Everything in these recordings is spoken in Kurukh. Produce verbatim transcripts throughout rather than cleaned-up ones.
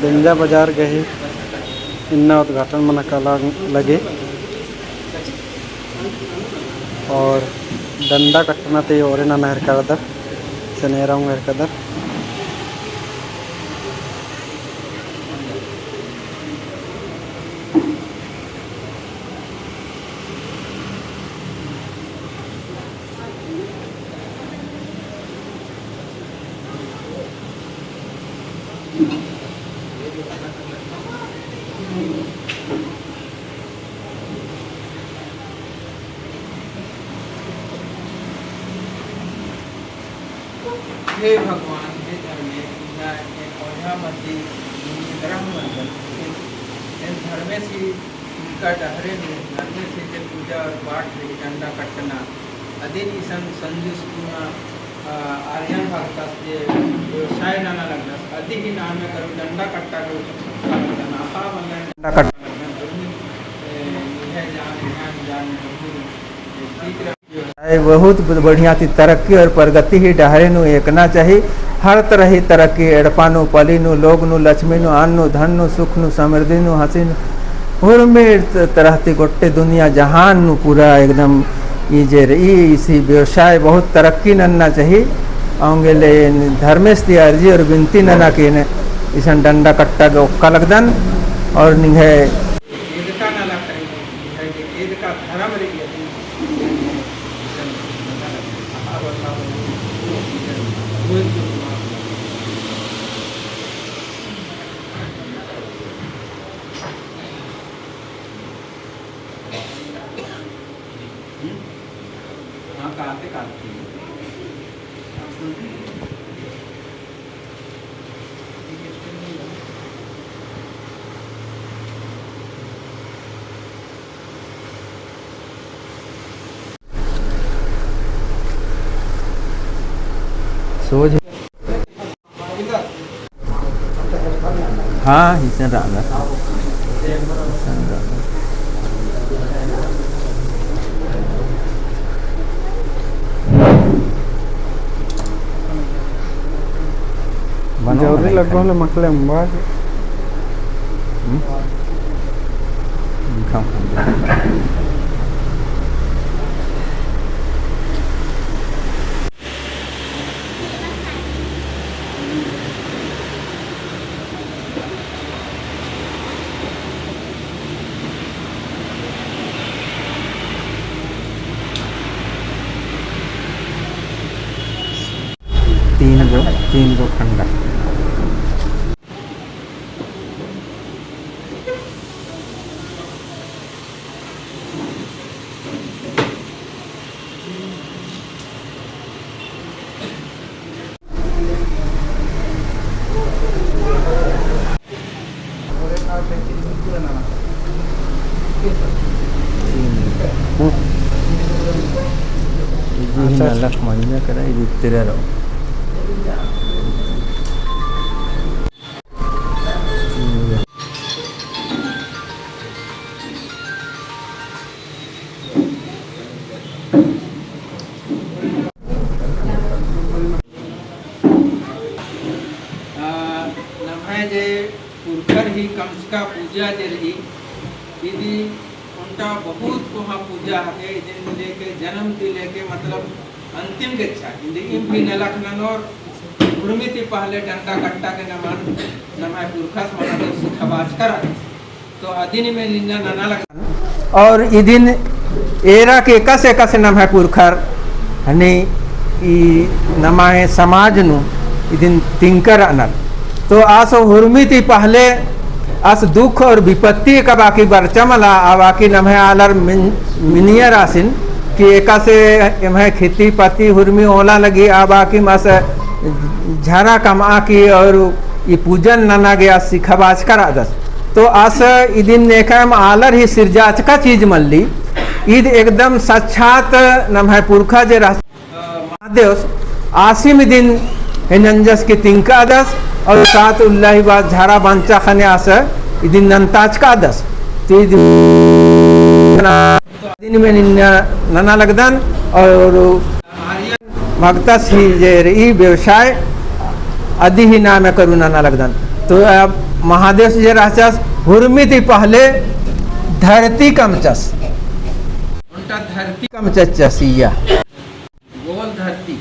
बेंजा बाजार गही इन्ना उद्घाटन मना काला लगे। और डंडा कट्टना ती ओरे नना हेरकादर, सनेरा उंग हेरकादर। हे भगवान, हे धर्मेस, इन्ना एन ओझा मती, एन ग्रह मंडल, एन, एन धर्मेस ही इनका डहरे नू, धर्मेस ही जे पूजा और पाठ रई डंडा कट्टना, अदिन इसन संजू सुकुना, आ, आर्यन भगतस जे व्यवसाय नना लगनस, अदि ही नाम में करू डंडा कट्टा के डंडा कट्टा, ए, इहे जान, ध्यान जान, ए, ठीक रह- आय बहुत बढ़िया ती तरक्की और प्रगति ही डहरे नू एकना चाही। हर तरह ही तरक्की, एड़पा नू, पली नू, लोग नू, लक्ष्मी नू, अन्न नू, धन नू, सुख नू, समृद्धि नू, हँसी नू, हुरमी तरह ती गोट्टे दुनिया जहान नू पूरा एकदम ई जे रई, इसी व्यवसाय बहुत तरक्की नन्ना चाही। औंगे ले धर्मेस ती अर्जी और बिनती नना कि इसन डंडा कट्टा गे ओक्का लगदन और निंग्है एदका नलख रई, एदका धरम रई, हाँ, काते, काते। सोच। हाँ, इसन रअनर। इसन रअनर। बनो जरूरी मने लगभग खाई। ले मखले अम्बा। हम्म? खाओ, खाओ। तीन गो, तीन गो खंडा। इदी ही नलख मंजा करा, इदी तेरा रहो। आ, नम्है जे पुरखर ही कमचका पूजा जे रई, इदी ओन्टा बहुत कोहाँ पूजा हके, इदिन लेके जन्म ती लेके मतलब अंतिम गेच्छा, इदी इम भी नलख ननोर, हुरमी ती पहले डंडा कट्टा के नमन, नम्है पुरखस मना तो सिखाबाचका रअदस। तो अदिन में निन्ना नना लग- और इदिन एरा के एकासे एकासे नम्है पुरखर हनी ई नम्है समाज नू इदिन तिंकर रअनर। तो आस हुरमी ती पहले आस दुख और विपत्ति का बाकी बरचा मला, आ बाकी नम्है आलर मिन-, मिनियर आसिन कि एकासे एम्है खेती पाती हुरमी ओला लगी, आ बाकी मास झरा कमआ की और ई पूजन नना गे आस सिखाबाचका रअदस। तो आस इदिन नेखम आलर ही सिरजाचका चीज मल्ली, ईद एकदम साक्षात नम्है पुरखा जे रह महादेव आसिम इदिन नंजस की तिंकादस और सात उल्ला ही बाद झारा बंचा ख़ने आस इदिन नन्ताचकादस। तो इदिन दिन में निन्ना नना लगदन और भगतस ही जे रई व्यवसाय अदी ही नाम करू नना लगदन। तो अब महादेव से जे रहचस हुरमी ती पहले धरती कमचस। ओन्टा धरती कमचस इया। गोल धरती।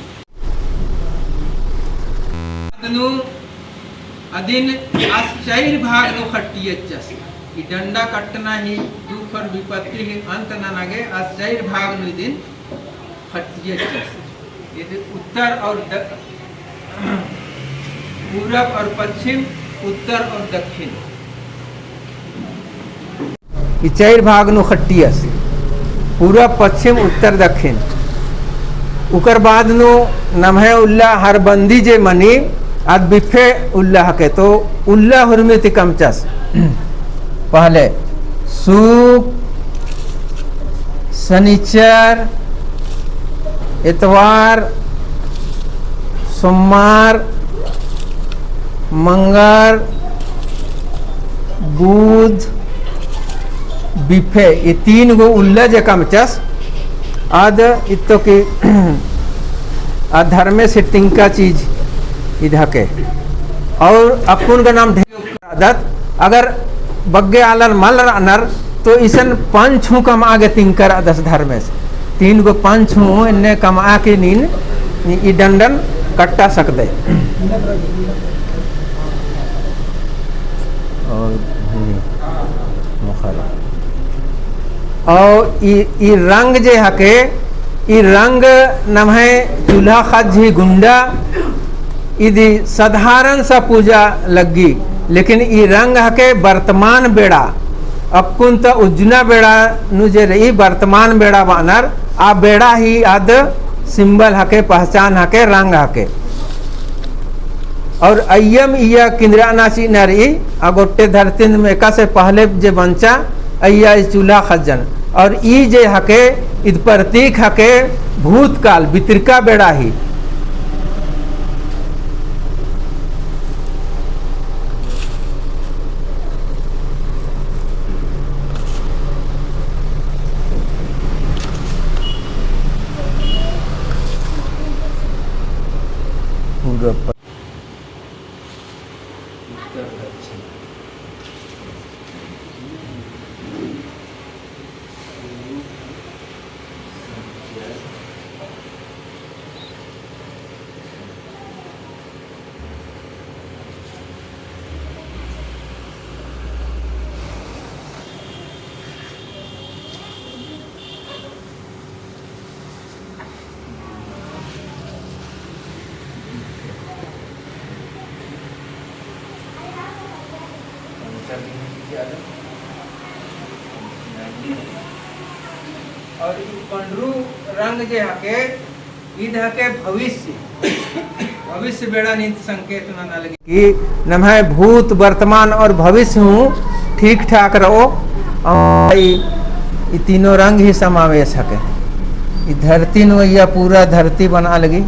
अदनु अदिन आस चाइर भाग नू खट्टियचस। ई डंडा कट्टना ही दुख और विपत्ति ही अंत नना गे आस चाइर भाग नू इदिन खट्टियचस। इद उत्तर और द-, पूरब और पश्चिम, उत्तर और दक्षिण। ई चाइर भाग नू खट्टियस, पूरब, पश्चिम, उत्तर, दक्षिण। उकर बाद नू नम्है उल्ला हरबंदी जे मनी, आद बिफे उल्ला हके, तो उल्ला हुरमी ती कमचस। पहले सुक, सनिचर, एतवार, सोमवार, मंगर, बुध, बिफे, ई तीन गो उल्ला जे कमचस, आद इत्तो की आ धर्मेस ही तिंका चीज इद हके। और अक्कुन का नाम ढेर आदत, अगर बग्गे आलर मल रअनर, तो इसन पंच हूँ कमआ गे तिंकर आदस धर्मेस। तीन गो पंच हूँ एन्ने कमआ के नीन ई डंडन कट्टा सकदय। और, हम्म, मुखर। और ई, ई रंग जे हके, ई रंग नम्है चूल्हा ख़ज्ज ही गुंडा, इदी साधारण सा पूजा लग्गी, लेकिन ई रंग हके वर्तमान बेड़ा, अक्कुन त उज्जना बेड़ा नू जे रई वर्तमान बेड़ा बअनर, आ बेड़ा ही आद symbol हके, पहचान हके, रंग हके। और अइय्यम इय्या किंदराना चिअना रई, आ गोट्टे धरती नू एकासे पहले जे बंचा, अइय्या ई चूल्हा ख़ज्जन। और ई जे हके, इद प्रतीक हके भूतकाल, बितरका बेड़ा ही। पूरा प-, उत्तर दक्षिण। और ई पंडरू रंग जे हके, इद हके भविष्य, भविष्य बेड़ा नीन संकेत नना लगी। कि नम्है भूत, वर्तमान और भविष्य हूँ ठीक ठाक रओ। और ई, ई तीनों रंग ही समावेश हके। ई धरती नू इय्या पूरा धरती बना लगी।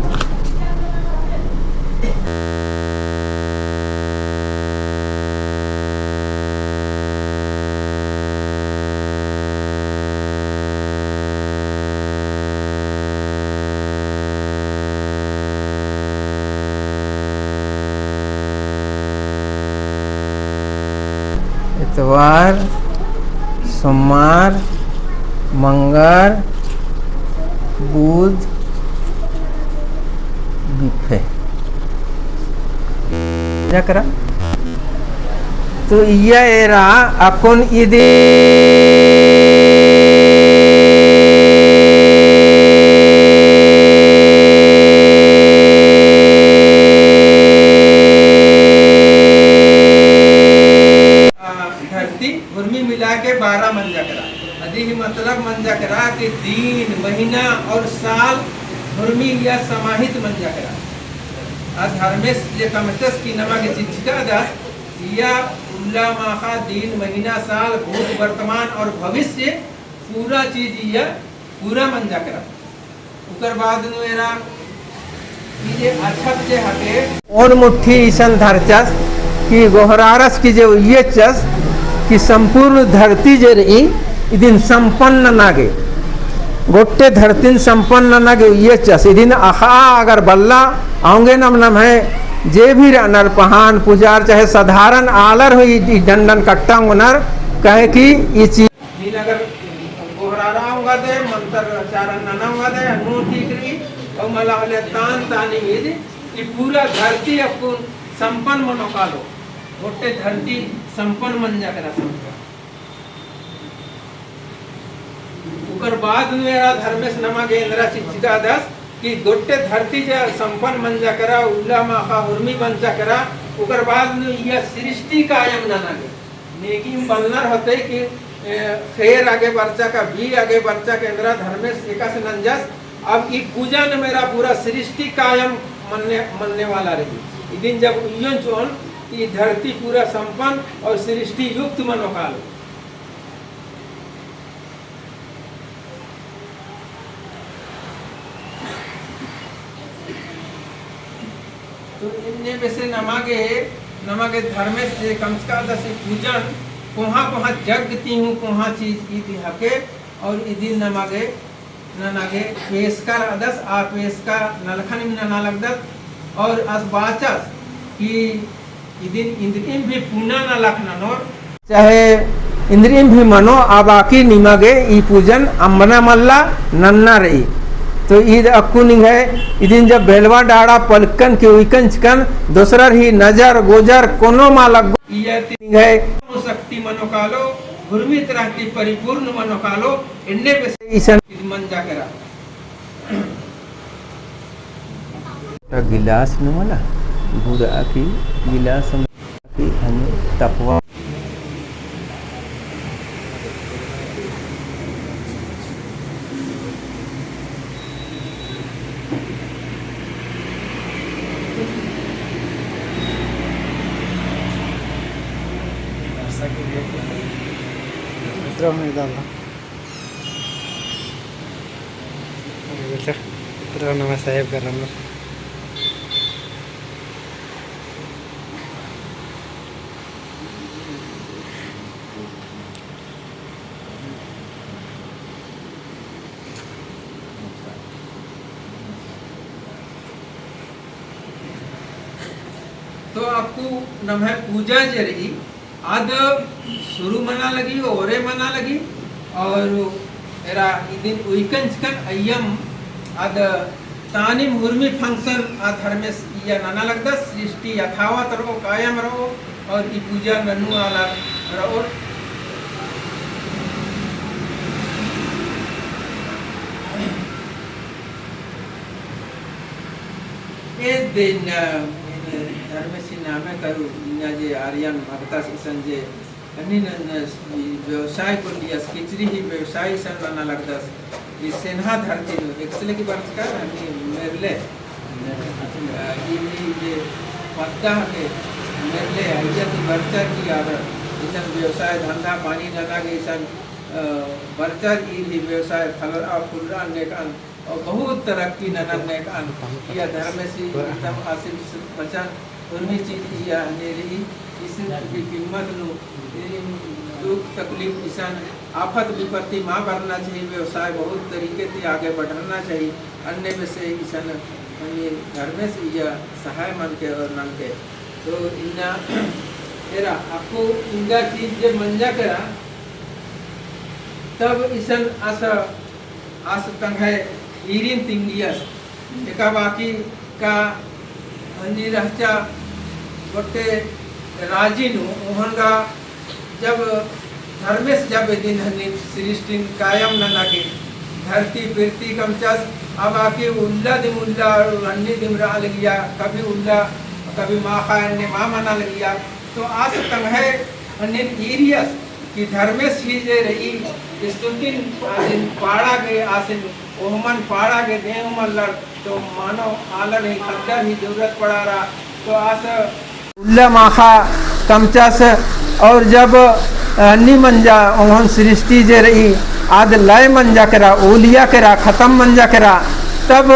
एतवार, सोमवार, मंगर, बुध, बिफे। जा करा। तो इय्या एरा अक्कुन इदी धरती उर्मी मिला के बारह मंजा केरा। अदी ही मतलब मंजा केरा कि दिन, महीना और साल उर्मी इय्या समाहित मंजा केरा। आ धर्मेस जे कमचस की नमा गे चिच्चकादस, इय्या उल्ला माख़ा दिन, महीना, साल, भूत, वर्तमान और भविष्य पूरा चीज इय्या पूरा मंजा केरा। उकर बाद नू एरा ई जे अछत जे हके, ओन मुट्ठी इसन धरचस कि गोहरारस की जे उइय्यचस कि संपूर्ण धरती जे रई, इदिन संपन्न नना गे, गोट्टे धरतीन संपन्न नना गे उइय्यचस। इदिन अख़आ अगर बल्ला, औंगे नम नम्है जे भी रअनर पहान पुजार चाहे साधारण आलर हो ई, ई डंडन कट्टा ओंगनर, कहे कि ई चीज नीन अगर गोहरारा ओंगा दे, मंतर उच्चारण नना ओंगा दे, अन्नु ठीक रई, और मला होले तान तानी मीज, ई पूरा धरती अक्कुन संपन्न मनो कालो, गोट्टे धरती संपन्न मंजा केरा संपन्न। उकर बाद नू एरा धर्मेस नमा गे एन्दरा चिच्चकादस कि गोट्टे धरती जा संपन्न मंजा केरा, उल्ला माखा हुर्मी मंजा केरा, उकर बाद नू इया सृष्टि कायम नना गे। नेकीम बलनर होते कि, ए, ख़ेर आगे बरचा का, बी आगे बरचा का एन्दरा धर्मेस एकासे नंजस। अब ई पूजा नू मेरा पूरा सृष्टि कायम मनने, मनने वाला रई। इदिन जब उइयोन चिओन, ई धरती पूरा संपन्न और सृष्टि युक्त मनो कालो। तो इन्ने बेसे नमा गे, नमा गे धर्मेस जे कमचकादस ई पूजन, कोहाँ कोहाँ जग ती हूँ कोहाँ चीज ईद हके, और इदिन नमा गे नना गे पेसका रअदस, आ पेसका नलखन इम नना लगदत, और अस बाचस कि इदिन इन्द्रिइम भी पुना नलख ननोर। चाहे इन्द्रिइम भी मनो, आ बाकी निमा गे ई पूजन अम्बना मल्ला नन्ना रई। तो ईद अक्कु निंग्है, इदिन जब बेलवा डाड़ा पलकन के उइकन चिकन, दोसरर ही नजर गोजर कोनो मा लग्गो। इया ती निंग्है शक्ति मनो कालो, हुर्मी तरह ती परिपूर्ण मनो कालो, एन्ने बेसे इसन मंजा केरा। गिलास नू मला, गुड़ा की गिलास नू की हमें तपवा। इतरा हूँ इदा ला। इतरा नवा साहेब का नंबर। तो अक्कु नम्है पूजा जे रई, आद शुरू मना लगी, ओरे मना लगी, और एरा इदिन उइकन चिकन अइय्यम आद तानिम हुर्मी function आ धर्मेस इया नना लगदस, सृष्टि यथावत रओ, कायम रओ, और ई पूजा नन्नू आलर रओर। ए दिन, अ, धर्मेसी नामे करू, इन्ना जे आर्यन भगतस इसन जे अन्नी न, न, ई व्यवसाय को लियस, किचरी ही व्यवसाय इसन नना लगदस। ई सेन्हा धरती नू, एकसले की बरचका, अन्नी मेरले, अ, ई, ई जे पद्दा हके, मेरले, अइय्या ती बरचर की आर, इसन व्यवसाय धंधा पानी नना गे इसन, अ, बरचर ई ही व्यवसाय फलरा फुलरा नेकन और बहुत तरक्की ननर नेकन, इया धर्मेसी एकदम आशीर्वाद बचन, उर्मी चीज इया हन्नी रई, इसन की कीमत नू, ई दुख तकलीफ इसन आफत विपत्ति मा बरना चाहिए, व्यवसाय बहुत तरीके ती आगे बढ़ना चाहिए, अन्ने बेसे इसन हन्नी धर्मेस इया सहाय मनके और ननके। तो इन्ना एरा अक्कु इन्दा चीज जे मंजा केरा, तब इसन अस आस तंग्है ईरिन तिंगियस। एका बाकी का हन्नी रहचा गोट्टे राजी नू, ओहन गा जब धर्मेस जब इदिन हन्नी सृष्टिन कायम नना गे धरती पृथ्वी कमचस, आ बाकी उल्ला दिम उल्ला, अन्नी दिम रआ लगिया, कभी उल्ला, कभी माखा अन्ने मा मना लगिया। तो आस तंग्है हन्निन ईरियस, कि धर्मेस ही जे रई, स्तुतिन आसिन पाड़ा गे, आसिन ओहमन पाड़ा गे देव मल्लर, तो मानो आलर ही खद्दर ही जरूरत पड़ारा, तो आस उल्ला माखा कमचस, और जब अन्नी मंजा, ओहन सृष्टि जे रई, आद लय मंजा केरा, ओलिया केरा, खतम मंजा केरा, तब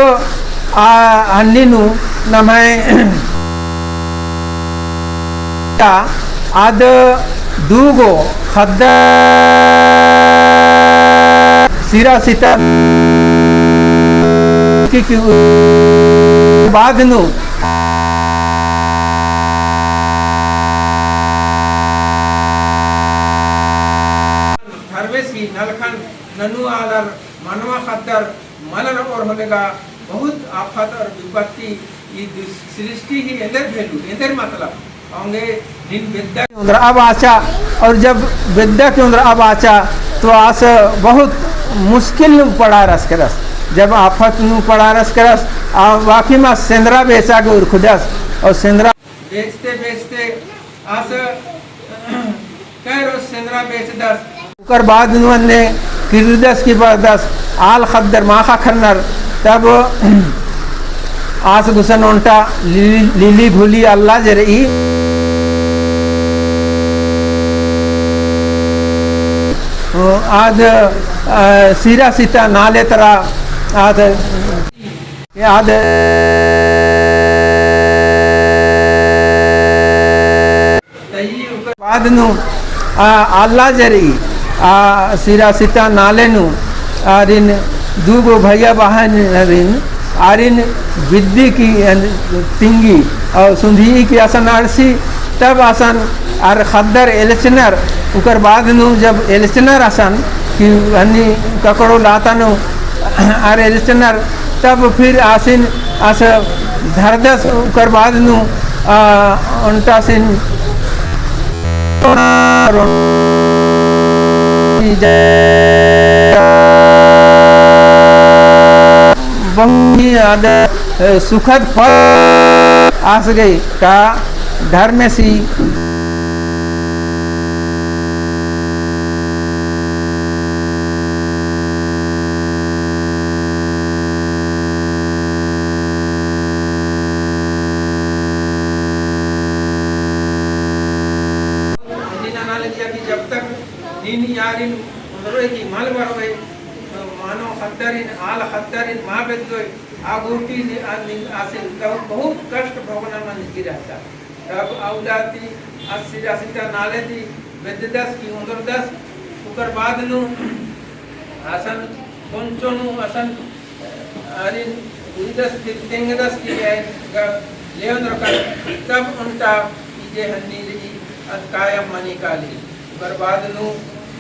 आ हन्नी नू नम्है आद दूगो ख़द्दर सिरा सिता की, की बाद नू धर्मेसी नलखन ननू आलर मनवा ख़द्दर मलर और होले गा बहुत आफत और विपत्ति ई दु-, सृष्टि ही एन्देर भेलू, एन्देर मतलब। औंगे नीन बेद्दा की ओन्द्रआ बाचा, और जब बेद्दा की ओन्द्रआ बाचा, तो आस बहुत मुश्किल नू पड़ारस केरस। जब आफत नू पड़ारस केरस, आ वाकी मा सेंदरा बेचा गे उरखुदस, और सेंदरा बेचते बेचते आस कै रोज सेंदरा बेचदस। उकर बाद नू अन्ने किर्रदस की बअदस आल ख़द्दर माख़ा खन्नर, तब आस गुसन ओन्टा लिली, लिली भुली अल्ला जे रई। आद, अ, सिरा सिता नाले तरा आद आद बाद नू, आ, अल्ला जे रई, आ, सिरा सिता नाले नू, आरिन दूगो भैया बहन हरिन, आरिन बिद्दी की अन-, तिंगी, और सुंधी की असन अड़सी, तब असन आर ख़द्दर एलचनर, उकर बाद नू जब एलचनर असन, कि हन्नी ककड़ो लाता नू आर एलचनर, तब फिर आसिन आस धरदस, उकर बाद नू, आ, ओन्टासिन बहुत ही आद सुखद पल आस गई का धर्मेसी जब तक नीन आरिन ओन्द्रोय की मल बरओय, मानो ख़द्दरिन, आल ख़द्दरिन मा बेद्दोय, आ गूटी नी-, आ नी-, आसिन तब बहुत कष्ट भोगना मंजकी रहचा। तब अउला ती आ सिरा सिता नाले ती बेद्ददस की ओन्द्रदस, उकर बाद नू असन कोंचो नू असन आरिन उइदस फिर तेंगदस की आय गा ले ओन्द्रकन, तब ओन्टा इजे हन्नी रई अद कायम मनी काली। उकर बाद नू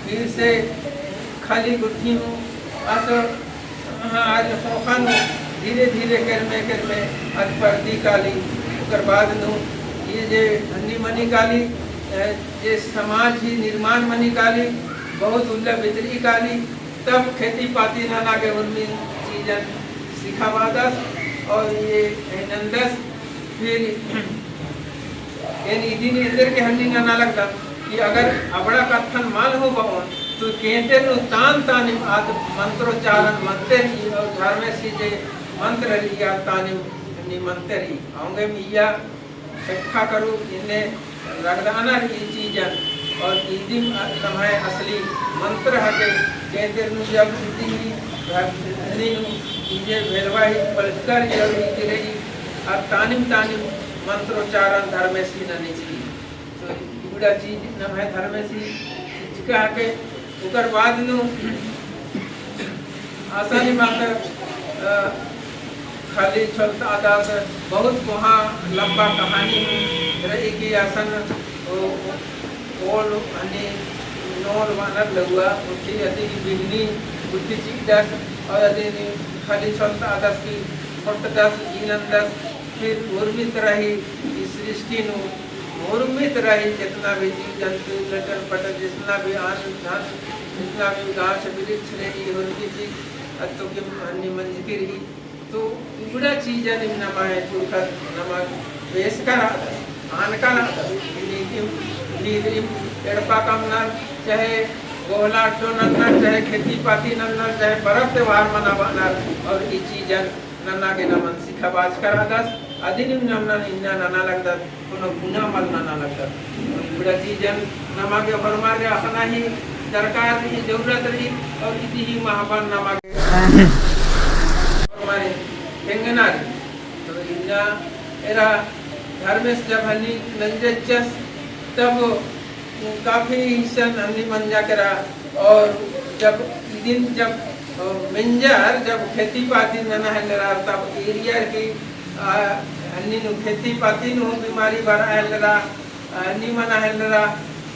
फिर से खाली गुट्ठी नू आस, हाँ, आद ख़ोख़ा नू धीरे धीरे केरमे केरमे अद परदी काली। उकर बाद नू इजे हन्नी मनी काली, अ, जे समाज ही निर्माण मनी काली, बहुत उल्ला बितरी काली, तब खेती पाती नना गे उर्मी चीजन सिखाबादस और ये नन्दस। फिर एन इदिन एन्देर गे हन्नी नना लगदन कि अगर अबड़ा कत्थन मल होबओन, तो केन्ते नू तान तानिम आद मंत्रोच्चारण मनते रई और धर्मेसी जे मंत्र रई आद तानिम हन्नी मनते रई। औंगे मिया एकठा करू इन्ने रगदाना रई चीजन और इदिम नम्है असली मंत्र हके। केन्ते नू जब इदी ही धरती नू इजे भेलवा ही पलटकर जब इदी रई, आ तानिम तानिम मंत्रोच्चारण धर्मेसी ननी चिकी। तो इबड़ा चीज नम्है धर्मेसी चिचका हके। उकर बाद नू आसानी मात्र, अ, खाली छोलता आदस बहुत कोहाँ लंबा कहानी हूँ रई कि असन ओ, ओल हनी नोल वानर लउआ, उठी अदी की बिगनी, उठी चिकदस, और अदी नी खाली छोलता आदस की छोटदस, ई नन्दस, फिर उर्मित रई ई सृष्टि नू, उर्मित रई जेतना भी जीव जंतु, लटन पटन, जेतना भी अन्न धन, जेतना भी गाछ बिरिछ रई, ई उर्मित रई, अत्तो के हनी मंजकी रई। तो इबड़ा चीजन इम नम्है पुरखर नमा बेसका रअदस, आनका रअदस, नीतिम, नीतिम एड़पा कमनर, चाहे गोहला अड्डो नन्नर, चाहे खेती पाती नन्नर, चाहे परब त्योहार मनाबअनर, और ई चीजन नना गे नमन सिखाबाचका रअदस, अदिनिम नमन इन्ना नना लगदस, कोनो गुना मल नना लगदस। तो इबड़ा चीजन नमा गे होरमार गे अख़ना ही दरकार रई, जरूरत रई, और इदी ही महाबन नमा गे होरमार तेंगना रई। तो इन्ना एरा धर्मेस जब हन्नी नंजचस, तब काफी इसन हन्नी मंजा केरा। और जब इदिन जब, अ, मेंजर जब खेती पाती नना हेलरा, तब area की, अ, हन्नी नू खेती पाती नू बीमारी बरा हेलरा, अ, नी मना हेलरा,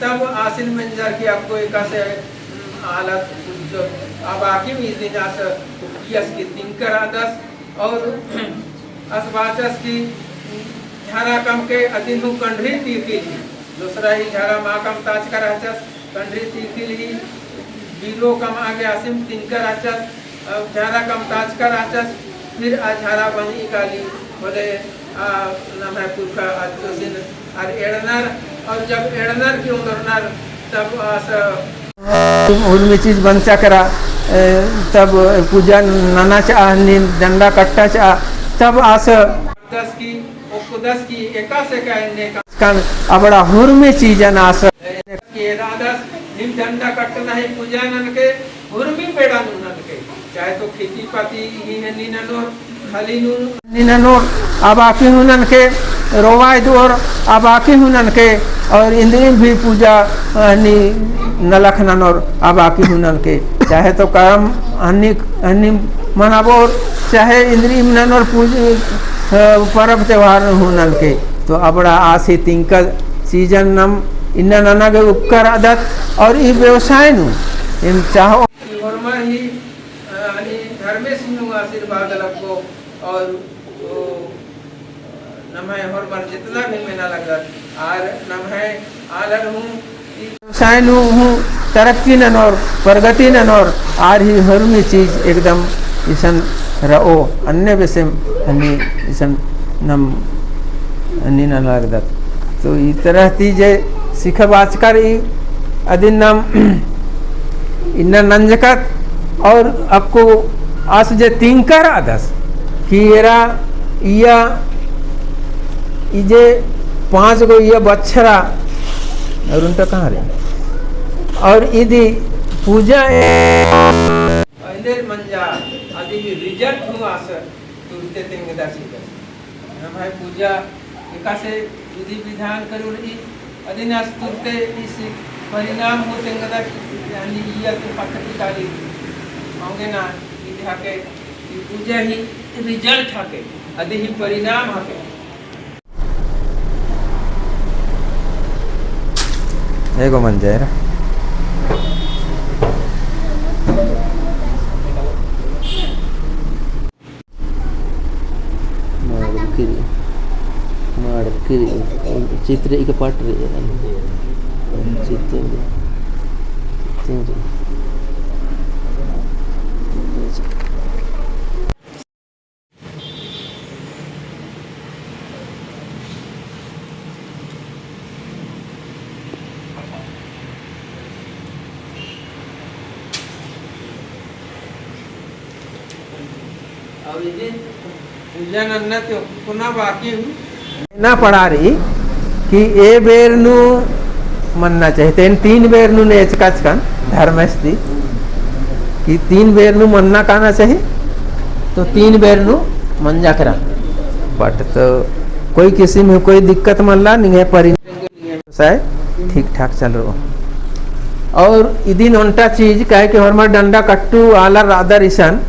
तब आसिन मेंजर की अक्कु एकासे, उम, आलर उज्जो। अबाकिम इदिन आस उक्कियस की तिंकर आदस। और आस बाचस की झारा कमके अदिन हूँ कंडरी तीखिल ही, दूसरा ही झारा मा कमताचका रहचस, कंडरी तीखिल ही, बीरो कमआ गे आसिम तिंकर रहचस, अ, झारा कमताचका रहचस, फिर आ झारा बंजई काली होले, आ, नम्है पुरखा अज्जोसिन आर एड़नर, और जब एड़नर की ओन्दरनर, तब आस हुरमी चीज बंचा केरा, ए, तब पूजा नना चाहा, नीन डंडा कट्टा चाहा, तब आस दस की, ओक्कु दस की, एकासे का एन्ने का। कन अबड़ा हुरमी चीजन आस। के दादस, नीम डंडा कट्टना ही पूजा ननके, हुरमी बेड़ा नू ननके, चाहे तो खेती पाती ही हन्नी ननोर, खाली नू हन्नी ननोर, अबाकी हूँ ननके, रोवाई दुओर, अबाकी हूँ ननके, और इन्द्रिम भी पूजा हन्नी नलख ननोर, अबाकी हूँ ननके, चाहे तो करम हन्नी, हन्नी मनाबोर, चाहे इन्द्रिम ननोर पूज-, अ, परब त्योहार हूँ ननके, तो अबड़ा आसी तिंका चीजन नम इन्ना नना गे उक्कर आदत, और ई व्यवसाय नू, एम चाहो होरमा ही, अ, हनी धर्मेस नू आशीर्वाद लग्गो और, ओ, नम्है होरमर जितना भी मेना लगत, आर नम्है आलर हूँ ई व्यवसाय नू हूँ तरक्की ननोर, प्रगति ननोर, आर ही होरमी चीज एकदम इसन रओ, अन्ने बेसेम हनी इसन नम हनी नना लगदत। तो ई तरह ती जे सिखबाचकर ई अदिन नाम इन्ना नंजकत और अक्कु आस जे तिंकर आदस कि एरा इया ई जे पाँच गो इया बछरा और उनका कहाँ रे? और इदी पूजा एन्देर मंजा अदी ही result हूँ आस तुरते तेंगदा चिदस। नम्है पूजा एकासे विधि विधान करुरी, अदिन आस तुरते इस परिणाम हूँ तेंगदा कि यानी इया तो पत्थर की काली। औंगे ना, इदी हके, ई पूजा ही result हके, अदी ही परिणाम हके। एगो मंजा एरा। माड़किरी, माड़किरी, चित्र इक पाट रे, चित्र, चित्र। और इदी पूजा नन्ना ते ओक्कु ना बाकी हूँ। ना पड़ा रई कि ए बेर नू मन्ना चाही, तेन तीन बेर नू नेचकाचकन धर्मेस ती कि तीन बेर नू मन्ना काना चाही, तो तीन बेर नू मंजा केरा। But तो कोई किसिम ही कोई दिक्कत मल्ला, निंग्है परि व्यवसाय ठीक ठाक चल रओ। और इदिन ओन्टा चीज काहे कि होरमर डंडा कट्टू आलर रअदर इसन,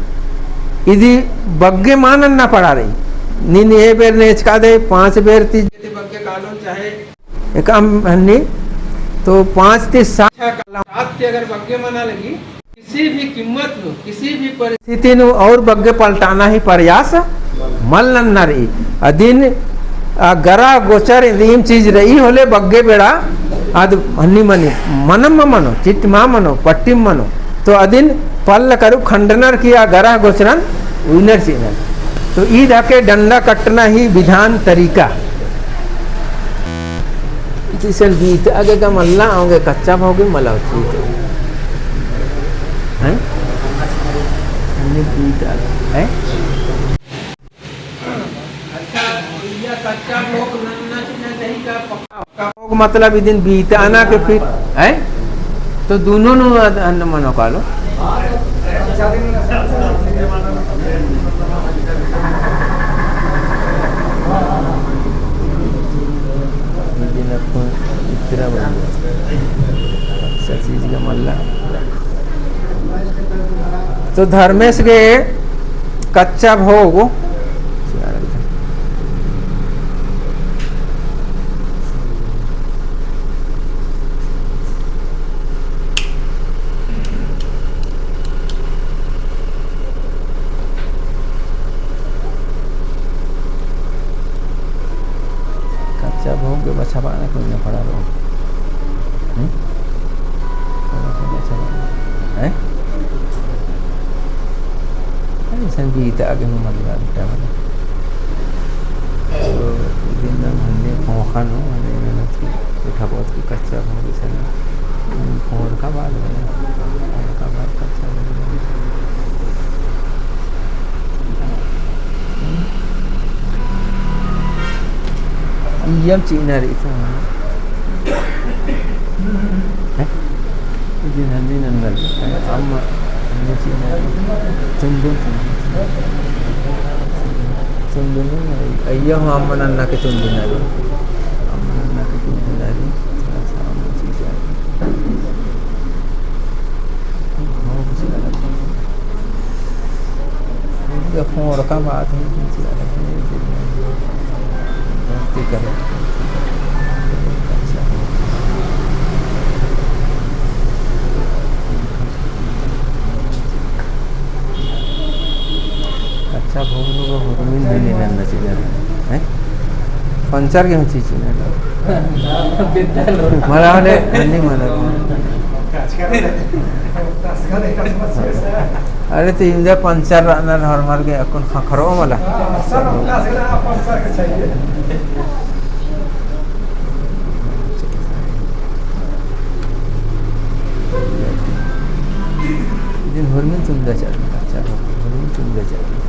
इदी बग्गे मा नन्ना पड़ा रई। नीन ए बेर नेचकादय, पाँच बेर ती बग्गे कालोन चाहे एकअम हन्नी, तो पाँच ती सात, सात ती अगर बग्गे मना लगी, किसी भी कीमत नू, किसी भी परिस्थिति नू और बग्गे पलटाना ही प्रयास मल नन्ना रई। अदिन, आ, गरा गोचर इदिम चीज रई होले बग्गे बेड़ा, आद हन्नी मनी, मनम मनो, चिट्ट मा मनो, पट्टिम मनो। तो अदिन पल्ल करू खंडनर की आ गरा गोचरन उइनर चिअनर। तो ईद हके डंडा कट्टना ही विधान तरीका। इसन बीतआ गे का मल्ला, औंगे कच्चा भोगे मला होती। हैं? अन्ने बीतआ गे, हैं? अच्छा, या कच्चा भोग नन्ना चिअना चाही का पक्का? पक्का भोग मतलब इदिन बीतआना के फिर, हैं? तो दोनों नू अद-, अन्न मनो कालो। इतरा बड़ा। अच्छा चीज का मल्ला। तो धर्मेस गे कच्चा भोग। कच्चा भोग के बछाबआ ना कोई ना पड़ा रहो। हम्म? कोई ना कोई बछाबआ ना। हैं? अरे, संगीत आगे हूँ मत गा, बेटा, वाला। तो, दिन में हमने खोखा नो, हमने मेहनत की, उठा बहुत की कच्चा भोग इसे ना। हम्म, फोड़ का बाद में, फोड़ का बाद कच्चा भोग। हम्म? इय्यम चिअना रई तो। हैं? इदिन हन्नी नन्नर। अम्म हन्नी चिअना रई। चुन्दुन, चुन्दुन। चुन्दुन, अइय्या हूँ अम्म नन्ना के चुन्दुन रई। अम्म नन्ना के चुन्दुन रई। थोड़ा सा अम्म चीज आ रई। बहुत सी अलग। ये फोन रखा बात है, कुछ अलग है, भक्ति करो। अच्छा। अच्छा, भोग लो, भोग में नहीं लेना चाहिए, हैं? पंचर के हम चीज नहीं। मला होले, नहीं मला। अरे, तो इमदा पंचर रअनर हर मर के अक्कुन खखरो मला। दिन हुरमिन तुंदा चालू, अच्छा, हुरमिन तुंदा चालू।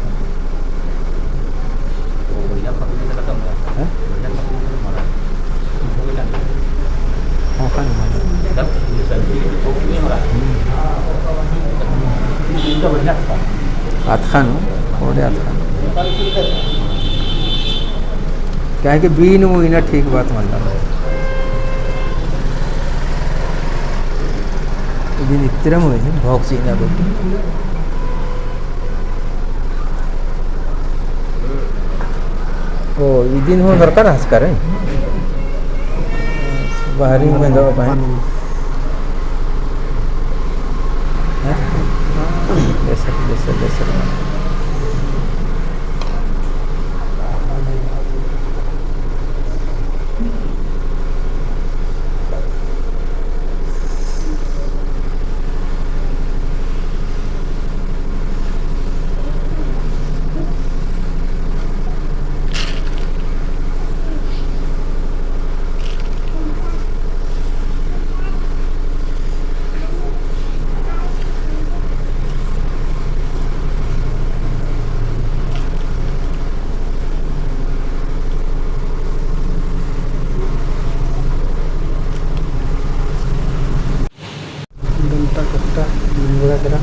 हैं? हाँ, खान माने। अतख़ान, ओड़े अतख़ान। काहे कि बीन मुइना ठीक बात मल्ला। इदिन इतरा मुइना भोग चिअना बेटी। ओ, इदिन हूँ दरकार हस करे। बाहरी में दो भाई। हैं? बेशक, बेशक, बेशक। डंटा कट्टा, निंगरा करा।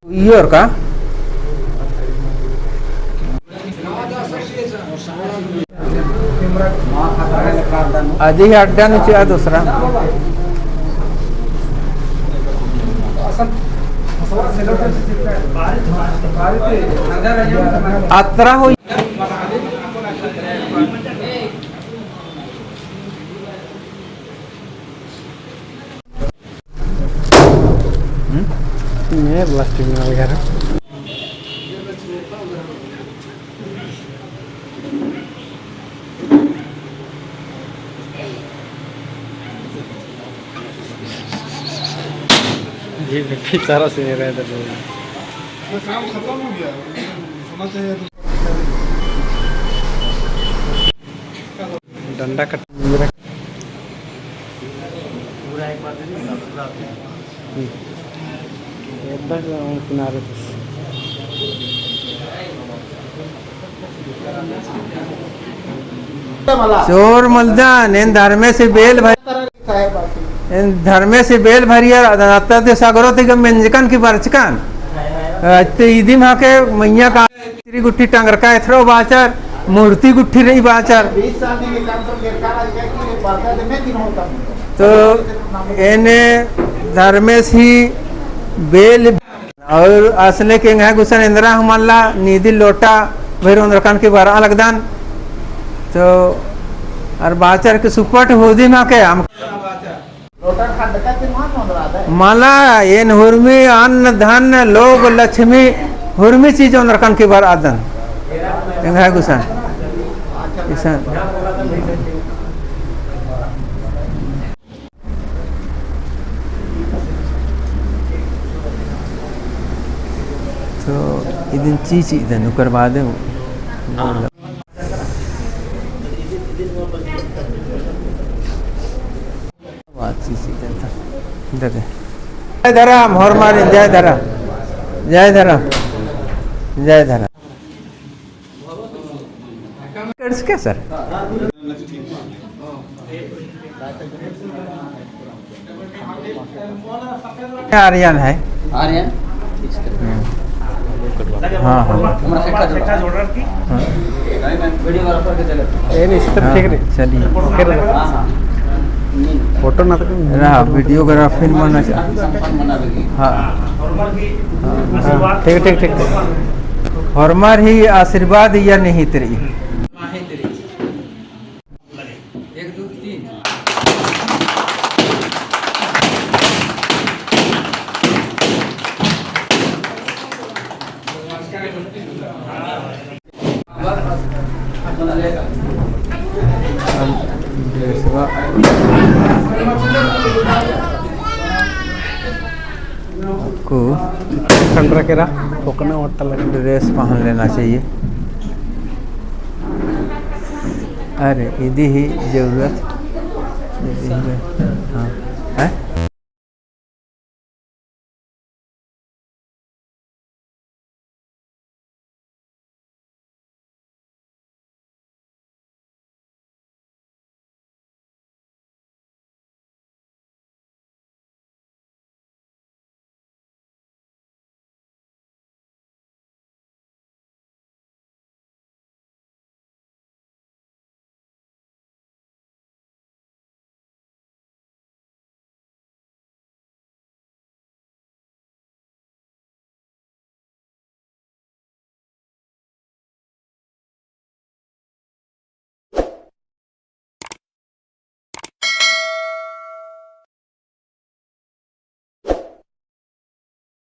इयोर का? अदी ही अड्डा नु चिआ दूसरा। अतरा होई। हम्म? में प्लास्टिक में वगैरह। ये भी बेचारा से मेरा इधर। काम खत्म हो गया, होना चाहिए। डंडा कट। पूरा एक बार दे दीजिए ना, पूरा। हम्म। एकदम किनारे पे। चोर मलदन, एन धर्मेस ही बेल भर-, एन धर्मेस ही बेल भरियर, अत्ता ते सगरो ती गा मेंजकन की बरचकन। अत्ते इदिम हके मइय्याँ का इतरी गुट्ठी टंगरका एथरओ बाचर, मूर्ति गुट्ठी रई बाचर। तो एन धर्मेस ही बेल और असने के एंग्है गुसन एन्दरा हूँ मल्ला, नीदी लोटा भइर ओन्दरकन की बरआ लगदन। तो अर बाचर के सुपट होदी मा के हम मला एन हुरमी अन्न धन लोग लक्ष्मी हुरमी चीज ओन्दरकन की बरआदन। एंग्है गुसन। इसन। तो इदिन चीची इदन उकर बाद बात सी सीधा था। जय धरम, होरमारिन, जय धरम। जय धरम। जय धरम। कर सके सर? आर्यन है। आर्यन? हम्म। हाँ, हाँ। हमारा शेखा जोड़ा। हाँ। वीडियोग्राफर के जगह। ये नहीं, इस तरह हाँ, ठीक नहीं। चलिए। फिर हाँ, हाँ। फोटो ना तो रहा, वीडियोग्राफी में ना चा-, हाँ। हाँ, ठीक, ठीक, ठीक, ठीक। होरमर ही आशीर्वाद या नहीं तेरी। एक, दो, तीन। आपको खंडरा केरा, कोकना होटल। ड्रेस पहन लेना चाहिए। अरे, इदी ही जरूरत। इदी ही, हाँ।